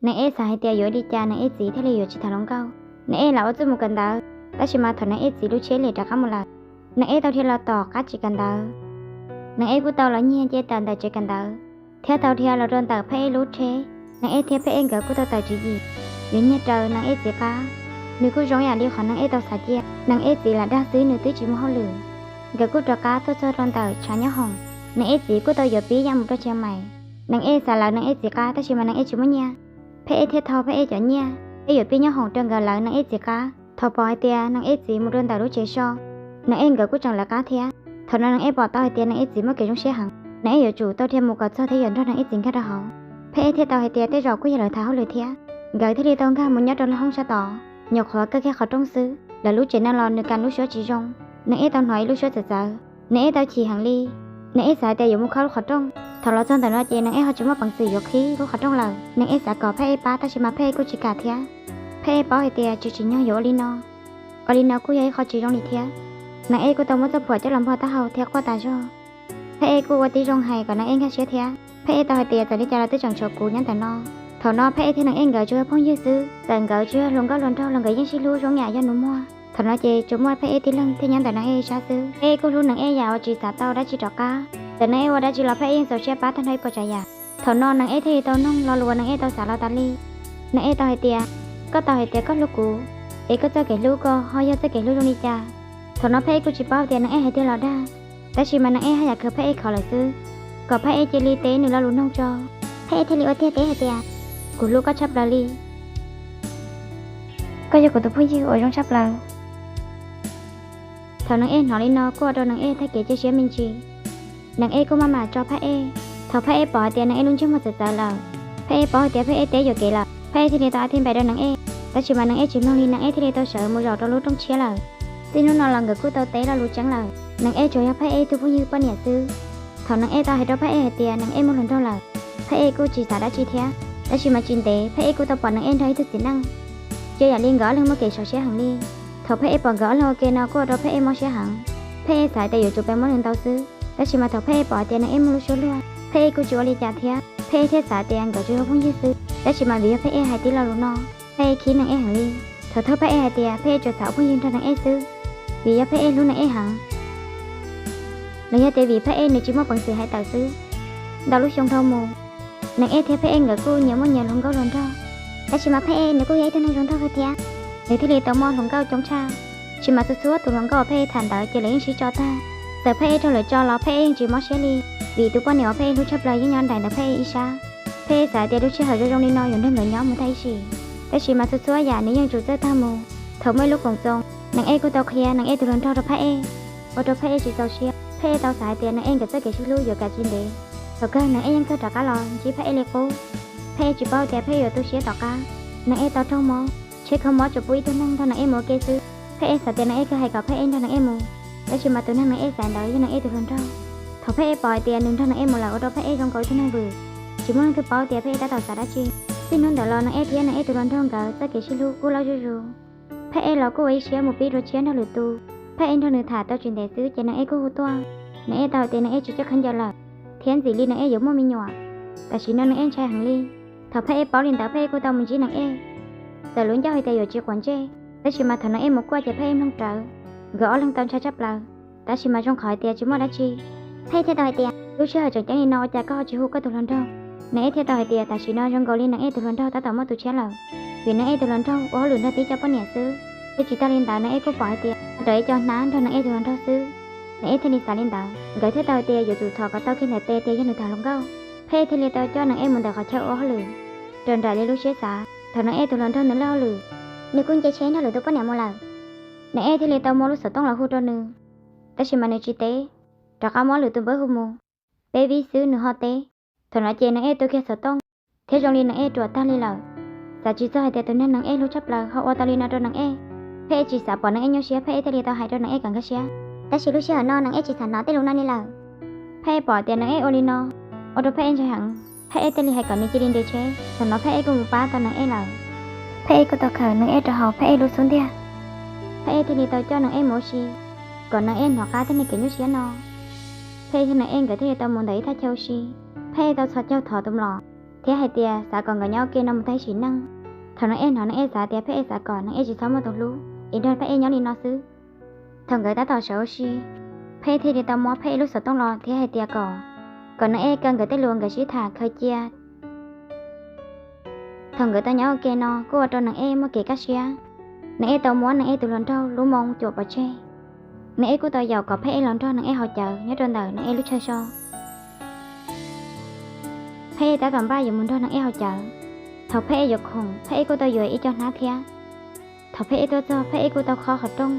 Neeg Ej xav hais tias yuav ua li cas Neeg Ej txiv thiaj li yuav tsis tham hluas nkauj. Neeg Ej lam ua txuj mus kawm ntawv, tab sis mas thaum Neeg Ej txiv lub tsheb liam rov qab mus lawm, Neeg Ej tau dhia los tom qab tsev kawm ntawv. Neeg Ej kuj tau los nyiag nce tawm ntawm tsev kawm ntawv, thiab tau dhia los rau ntawm Phaj Ej lub tsheb. Neeg Ej thiab Phaj Ej nkawd kuj tau tawm tswv yim yuav nyiag raws Neeg Ej txiv qab. Nws kuj zoo yam li qhov Neeg Ej tau xav cia. Neeg Ej txiv lam dag xwb, nws twb tsis muaj hauj lwm. Nkawd kuj rov qab tuaj txog rau ntawm tshav nyob hoom. Neeg Ej txiv kuj tau yuav pib yaj mus rau Chiang Mai. Neeg Ej xav lawv Neeg Ej txiv qab, tab sis mas Neeg Ej tsis muaj nyiaj. Phaj Ej thiaj thau Phaj Ej cov nyiaj, Phaj Ej yuav pib nyob hoom rau nkawd lawv Neeg Ej txiv qab. Thaum pom hais tias Neeg Ej txiv mus rau ntawm lub tsev so, Neeg Ej nkawd kuj tseem lawv qab thiab. Thaum no Neeg Ej pom tau hais tias Neeg Ej txiv muaj kev zoo siab heev, Neeg Ej yuav tsum tau dhia mus kom txog thiab yuav nrog Neeg Ej txiv nkag rau hauv. Phaj Ej thiaj tau hais tias tej zaum kuj yog lawv tham hauj lwm thiab. Nkawd thiaj li tau nkag mus nyob rau lub hoob sab tod, nyuam qhuav kaj kiag qhov rooj xwb, lawv lub tsev neeg los nws kam lub suab tsis zoo. Neeg Ej tau hnov ib lub suab txawv txawv, Neeg Ej tau chim heev li. Neeg Ej xav tias yuav mus khob lub qhov rooj. Thaum los txog ntawm no ces Neeg Ej ho tsis muaj peev xwm yuav qhib lub qhov rooj lawm. Neeg Ej xav kom Phaj Ej pab, tab sis mas Phaj Ej kuj tsis kam thiab. Phaj Ej paub hais tias tsis tsim nyog yuav ua li no, ua li no kuj yog ib qho tsis zoo li thiab. Neeg Ej kuj tau muab txoj phuam coj los npog taub hau thiab quaj tas zog. Phaj Ej kuj ua tib zoo hais kom Neeg Ej nkag siab thiab. Phaj Ej tau hais tias txawm li cas los twb tseem tshuav kuv nyob ntawm no. Thaum no Phaj Ej thiab Neeg Ej nkawd tsuas yog phooj ywg xwb, txawm nkawd tsis yog hluas nkauj hluas nraug los nkawd yeej sib hlub zoo yam yog nus muag. Thaum no ces tsuas muaj Phaj Ej tib leeg thiaj nyob ntawm Neeg Ej sab xwb. Phaj Ej kuj hlub Neeg Ej yam uas tsis xav tau dab tsi rov qab. Txawm Neeg Ej ua dab tsi los Phaj Ej yeej txaus siab pab tag nrho ib puas tsav yam. Thaum no Neeg Ej thiaj li tau noog lo lus uas Neeg Ej tau xav los tas li. Neeg Ej tau hais tias, koj tau hais tias koj hlub kuv, es koj txoj kev hlub ko ho yog txoj kev hlub zoo li cas? Thaum no Phaj Ej kuj tsis paub tias Neeg Ej hais tiag los dag, tab sis mas Neeg Ej haj yam khaws Phaj Ej khov lawm xwb, kom Phaj Ej cia li teb nws lo lus noog tso. Phaj Ej thiaj li ua tiag teb hais tias, kuv hlub koj tshaj plaws li. Koj yog kuv tus phooj ywg uas zoo tshaj plaws. Thaum Neeg Ej hnov li no kuj ua rau Neeg Ej tag kev cia siab me ntsis. Neeg Ej kuj maj mam tso Phaj Ej. Thaum Phaj Ej pom hais tias Neeg Ej lub ntsej muag txawv txawv lawm, Phaj Ej paub hais tias Phaj Ej teb yuam kev lawm, Phaj Ej thiaj li tau ab tij npaim rau Neeg Ej. Tab sis mas Neeg Ej tsis mloog li, Neeg Ej thiaj li tau sawv mus zaum rau lub rooj tshiab lawm. Txij hnub no los nkawd kuj tau teb lo lus tseeb lawm. Neeg Ej tsuas yog Phaj Ej tug phooj ywg poj niam xwb. Thaum Neeg Ej tau hais rau Phaj Ej hais tias Neeg Ej muaj hluas nraug lawm, Phaj Ej kuj tsis xav dab tsi thiab. Tab sis mas tsis ntev Phaj Ej kuj tau pom Neeg Ej nrog ib tug txiv neej, ces yam li nkawd ob leeg muaj kev sov siab heev li. Thaum Phaj Ej pom nkawd ob leeg ua ke no kuj ua rau Phaj Ej mob siab heev. Phaj Ej xav tias yuav tsum pes muab nws ntaus xwb, tab sis mas thaum Phaj Ej pom tias Neeg Ej muaj lub suab luag, Phaj Ej kuj tsis ua li cas thiab. Phaj Ej thiaj xav tias nkawd tsuas yog phooj ywg xwb, tab sis mas vim yog Phaj Ej hais tib lo lus no, Phaj Ej khib Neeg Ej heev li. Thaum thawj Phaj Ej hais tias Phaj Ej tsuas xav ua phooj ywg nrog Neeg Ej xwb, vim yog Phaj Ej hlub Neeg Ej heev, los yog tias vim Phaj Ej nws tsis muaj peev xwm hais tawm xwb. Ntau lub xyoo dhau mus, Neeg Ej thiab Phaj Ej nkawd kuj nyias muaj nyias hluas nkauj hluas nraug, tab sis mas Phaj Ej nws kuj yog ib tug neeg zoo nraug kawg thiab, nws thiaj li tau muaj hluas nkauj coob tshaj. Tab sis mas txhua txhua tus hluas nkauj uas Phaj Ej tham ntawd ces lawv yeej sib tso tag. Txawm Phaj Ej raug lawv tso los Phaj Ej yeej tsis mob siab li, vim tus poj niam uas Phaj Ej hlub tshaj plaws yeej nyob nraim ntawm Phaj Ej ib sab. Phaj Ej xav tias lub sij hawm zoo zoo li no yuav nrog nkawd nyob mus tag ib sim, tab sis mas txhua txhua yam nws yeej tsum txawj tag mus. Thaum muaj ib lub koom txoos, Neeg Ej kuj tau qhia Neeg Ej tus hluas nraug rau Phaj Ej, ua rau Phaj Ej tsis txaus siab. Phaj Ej tau xav hais tias Neeg Ej nkawd txoj kev sib hlub yuav kav tsis ntev, thaum kawg Neeg Ej yeej txawj rov qab los ntsib Phaj Ej li qub. Phaj Ej tsis paub tias Phaj Ej yuav tu siab tom qab. Neeg Ej tau raug mob, tsheb kho mob tsuas pub ib tug neeg nrog Neeg Ej mus ua ke xwb. Phaj Ej xav tias Neeg Ej kawg hais kom Phaj Ej nrog Neeg Ej mus, tab sis mas tus neeg Neeg Ej xaiv ntawd yog Neeg Ej tus hluas nraug. Thaum Phaj Ej pom hais tias nws nrog Neeg Ej mus lawm ua rau Phaj Ej zoo nkaus ib tug neeg vwm, tsis muaj leej twg paub tias Phaj Ej tab tom xav dab tsi. Txij hnub ntawd los Neeg Ej thiab Neeg Ej tus hluas nraug nkawd txoj kev sib hlub kuj loj zuj zus. Phaj Ej los kuj ua ib siab mus pib dua tshiab nrog lwm tus. Phaj Ej nrog nws tham tau tsis ntev xwb ces Neeg Ej kuj hu tuaj. Neeg Ej tau hais tias Neeg Ej tsis coj khaub ncaws lawm, thiab ntxim li Neeg Ej yuav muaj me nyuam. Tam sim no Neeg Ej ntshai heev li. Thaum Phaj Ej paub li ntawd Phaj Ej kuj tau mus ntsib Neeg Ej. Txawm lub ncauj hais tias yuav tsis quav ntsej, tab sis mas thaum Neeg Ej mus kuaj ces Phaj Ej mloog rawv. Nkawd ob leeg tau ntshai tshaj plaws, tab sis mas zoo qhov hais tias tsis muaj dab tsi. Phaj Ej thiaj tau hais tias, lub sij hawm tseem ceeb li no ua cas koj ho tsis hu koj tus hluas nraug? Neeg Ej thiaj tau hais tias tam sim no zoo nkaus li Neeg Ej tus hluas nraug tab tom muaj tus tshiab lawm, vim Neeg Ej tus hluas nraug ua hauj lwm nrog tib co poj niam xwb. Thiab tsis tas li ntawd Neeg Ej kuj pom hais tias nrog rau ib co hnab nrog Neeg Ej tus hluas nraug xwb. Neeg Ej thiaj li xav li ntawd, nkawd thiaj tau hais tias yuav tsum thov kom tau kiag ntawm tes tias yog nws tham hluas nkauj. Phaj Ej thiaj li tau coj Neeg Ej mus ntawm qhov chaw ua hauj lwm, raws nraim li lub siab xav. Thaum Neeg Ej tus hluas nraug nws lawb hauj lwm, nws kuj nce tsheb nrog lwm tus poj niam mus lawm. Neeg Ej thiaj li tau muab lub xov tooj los hu rau nws, tab sis mas nws tsis teb, rov qab muab lwm tus npawb hu mus. Peb vib xwb nws ho teb. Thaum no ces Neeg Ej tu kiag xov tooj, thiab zoo li Neeg Ej ruam tag li lawm. Xav tsis txog hais tias tus neeg Neeg Ej hlub tshaj plaws ho ua tau li no rau Neeg Ej. Phaj Ej tsis xav pom Neeg Ej nyuaj siab, Phaj Ej thiaj li tau hais rau Neeg Ej kom nkag siab. Tab sis lub sij hawm no Neeg Ej tsis xav hnov tej lus no li lawm. Phaj Ej pom tias Neeg Ej ua li no, ua rau Phaj Ej ntshai heev. Phaj Ej thiaj li hais kom nws cia li nres tsheb, thaum no Phaj Ej kuj mus pab tau Neeg Ej lawm. Phaj Ej kuj tau khawm Neeg Ej rau hauv Phaj Ej lub xub ntiag. Phaj Ej thiaj li tau coj Neeg Ej mus ua si, kom Neeg Ej hnov qab tej neeg kev nyuaj siab no. Phaj Ej thiab Neeg Ej nkawd thiaj li tau mus ntawm ib thaj chaw ua si. Phaj Ej tau txhos caug thov tus mlom, thiab hais tias xav kom nkawd nyob ua ke no mus tag sim neej. Thaum Neeb Ej hnov, Neeb Ej xav tias Phaj Ej xav kom Neeb Ej tsis txhob muaj tus hlub es nrog Phaj Ej nyob li no xwb. Thaum nkawd tab tom sawv ua si, Phaj Ej thiaj li tau muab Phaj Ej lub xov tooj los thiab hais tias kom, kom Neeb Ej kaw nkawd tej lus nkawd sib tham khaws cia. Thaum nkawd tau nyob ua ke no kuj ua rau Neeb Ej muaj kev kaj siab. Neeb Ej tau muab Neeb Ej tus hluas nraug lub moo cuam pov tseg. Neeb Ej kuj tau yaum kom Phaj Ej los nrog Neeb Ej haus cawv nyob rau ntawm Neeb Ej lub chaw so. Phaj Ej tab tom npaj yuav mus nrog Neeb Ej haus cawv. Thaum Phaj Ej yuav khoom, Phaj Ej kuj tau yuav ib co hnab thiab. Thaum Phaj Ej tuaj txog, Phaj Ej kuj tau khob qhov rooj.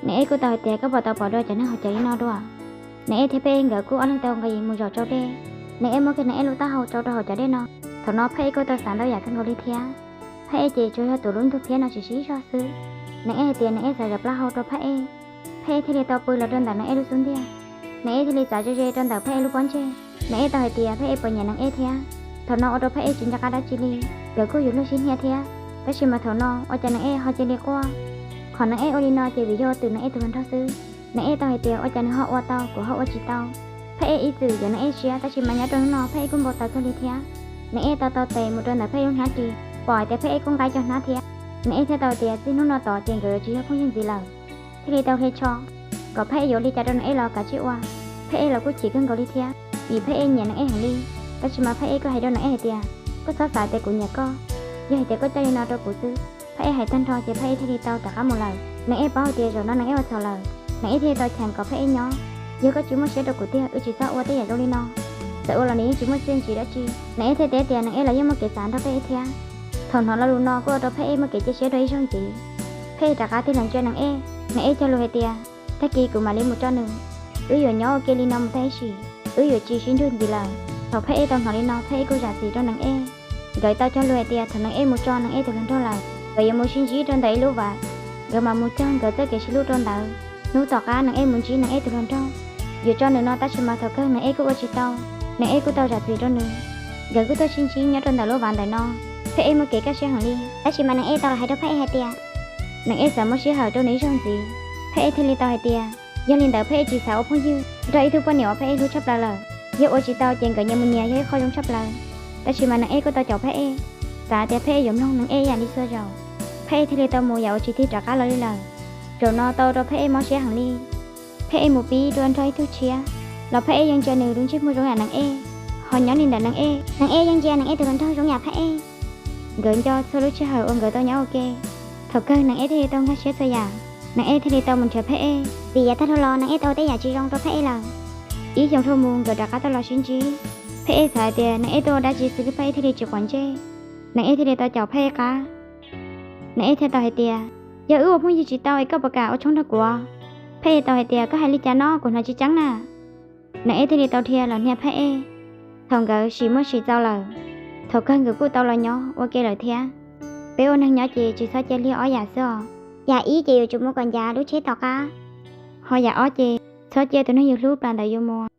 Neeb Ej kuj tau hais tias, koj puas tau pom dua cov neeg haus cawv li no dua? Neeb Ej thiab Phaj Ej nkawd kuj ob leeg tau nqis mus zaum tsau dej. Neeb Ej muab kiag Neeb Ej lub taub hau tsau rau hauv cov dej no. Thaum no Phaj Ej kuj tau xav ntau yam kawg nkaus li thiab. Phaj Ej ces tsuas yog tus lub ntug phiab no tsis sib zog xwb. Neeb Ej hais tias Neeb Ej xav zov plaub hau rau Phaj Ej. Phaj Ej thiaj li tau pw los rau ntawm Neeb Ej lub xub ntiag. Neeb Ej thiaj li txav ze ze rau ntawm Phaj Ej lub pob ntseg. Neeb Ej tau hais tias Phaj Ej puas nyiam Neeb Ej thiab. Thaum no ua rau Phaj Ej tsis nco qab dab tsi li, nkawd kuj yuav luag sib hnia thiab. Tab sis mas thaum no ua cas Neeb Ej ho cia li quaj? Qhov Neeb Ej ua li no ces vim yog twm Neeb Ej tus hluas nraug xwb. Neeb Ej tau hais tias ua cas nws ho ua tau kuv ho ua tsis tau. Phaj Ej ib txwm yuav Neeb Ej siab, tab sis mas nyob rau hnub no Phaj Ej kuj npau taws kawg li thiab. Neeb Ej tau tau tes mus rau ntawm Phaj Ej lub hnab ris, pom hais tias Phaj Ej kuj nqa cov hnab thiab. Neeb Ej thiaj tau hais tias txij hnub no tod ces nkawd yuav tsis yog phooj ywg ntxiv lawm. Thiaj li tau hla tsho kom Phaj Ej yuav li cas rau Neeb Ej los kav tsij ua. Phaj Ej los kuj chim kawg nkaus li thiab, vim Phaj Ej nyiam Neeb Ej heev li. Tab sis mas Phaj Ej kuj hais rau Neeb Ej hais tias, koj txhob xav tias kuv nyiam koj, yog hais tias koj coj li no rau kuv xwb. Phaj Ej hais tag nrho ces Phaj Ej thiaj li tau rov qab mus lawm. Neeb Ej paub hais tias zaum no Neeb Ej ua txhaum lawm, Neeb Ej thiaj li tau cheem kom Phaj Ej nyob. Yog koj tsis muaj siab rau kuv tiag, wb tsis txhob ua tej yam zoo li no. Txawm ua los nws yeej tsis muaj txiaj ntsig dab tsi. Neeb Ej thiaj teb tias Neeb Ej los yeej muaj kev xav nrog Phaj Ej thiab. Thaum hnov lo lus no kuj ua rau Phaj Ej muaj kev cia siab dua ib zaug ntxiv. Phaj Ej rov qab tig los ntsia Neeb Ej. Neeb Ej cog lus hais tias, tag kis kuv mam li mus tso nws. Wb yuav nyob ua ke li no mus tag ib sim, wb yuav tsis sib nrug ntxiv lawm. Thaum Phaj Ej tau hnov li no, Phaj Ej kuj zam txim rau Neeb Ej. Nkawd tau cog lus hais tias thaum Neeb Ej mus tso Neeb Ej tus hluas nraug lawm, nkawd yuav mus sib ntsib rau ntawm ib lub vaj, nkawd mam mus cog nkawd txoj kev sib hlub rau ntawd. Hnub tom qab Neeb Ej mus ntsib Neeb Ej tus hluas nraug, yuav tso nws no tab sis mas thaum kawg Neeb Ej kuj ua tsis tau. Neeb Ej kuj tau zam txim rau nws. Nkawd kuj tuaj sib ntsib nyob rau ntawm lub vaj ntawm no. Phaj Ej muaj kev kaj siab heev li, tab sis mas Neeb Ej tau los hais rau Phaj Ej hais tias, Neeb Ej xav muab sij hawm rau nws ib zaug ntxiv. Phaj Ej thiaj li tau hais tias, yog li ntawd Phaj Ej tsis xav ua phooj ywg nrog ib tug poj niam uas Phaj Ej hlub tshaj plaws lawm. Yog ua tsis tau ces nkawd nyias mus nyias yog ib qho zoo tshaj plaws. Tab sis mas Neeb Ej kuj tau caum Phaj Ej, xav tias Phaj Ej yuav mloog Neeb Ej ib yam li txhua zaus. Phaj Ej thiaj li tau mus yam uas tsis tig rov qab los li lawm. Zaum no tau ua rau Phaj Ej mob siab heev li. Phaj Ej mus pib dua nrog ib tug tshiab, los Phaj Ej yeej ntsia nws lub ntsej muag zoo yam Neeb Ej, ho nyob li ntawm Neeb Ej, Neeb Ej yeej ntsia Neeb Ej tus hluas nraug zoo yam Phaj Ej. Nkawd nco txhua lub sij hawm uas nkawd tau nyob ua ke. Thaum kawg Neeb Ej thiaj li tau nkag siab txhua yam. Neeb Ej thiaj li tau mus nrhiav Phaj Ej, vim yav tag dhau los Neeb Ej tau ua tej yam tsis zoo rau Phaj Ej lawm. Ib xyoo dhau mus nkawd rov qab tau los sib ntsib. Phaj Ej xav hais tias Neeb Ej tuaj ua dab tsi xwb Phaj Ej thiaj li tsis quav ntsej. Neeb Ej thiaj li tau caum Phaj Ej qab. Neeb Ej thiaj tau hais tias, yog wb ua phooj ywg tsis tau es koj puas kam ua tshoob nrog kuv? Phaj Ej tau hais tias, koj hais li cas no kuv hnov tsis tseeb na. Neeb Ej thiaj li tau dhia los hnia Phaj Ej. Thaum nkawd sim muaj sim txaus lawm, thaum kawg nkawd kuj tau los nyob ua ke lawm thiab. Peb ua neeg nyob ces tsis txhob cia lig ob yam xwb os. Yam ib ces yuav tsum mus kom ncav lub tsheb tom qab, ho yam ob ces txhob cia tus neeg yus hlub plam ntawd yuav mus.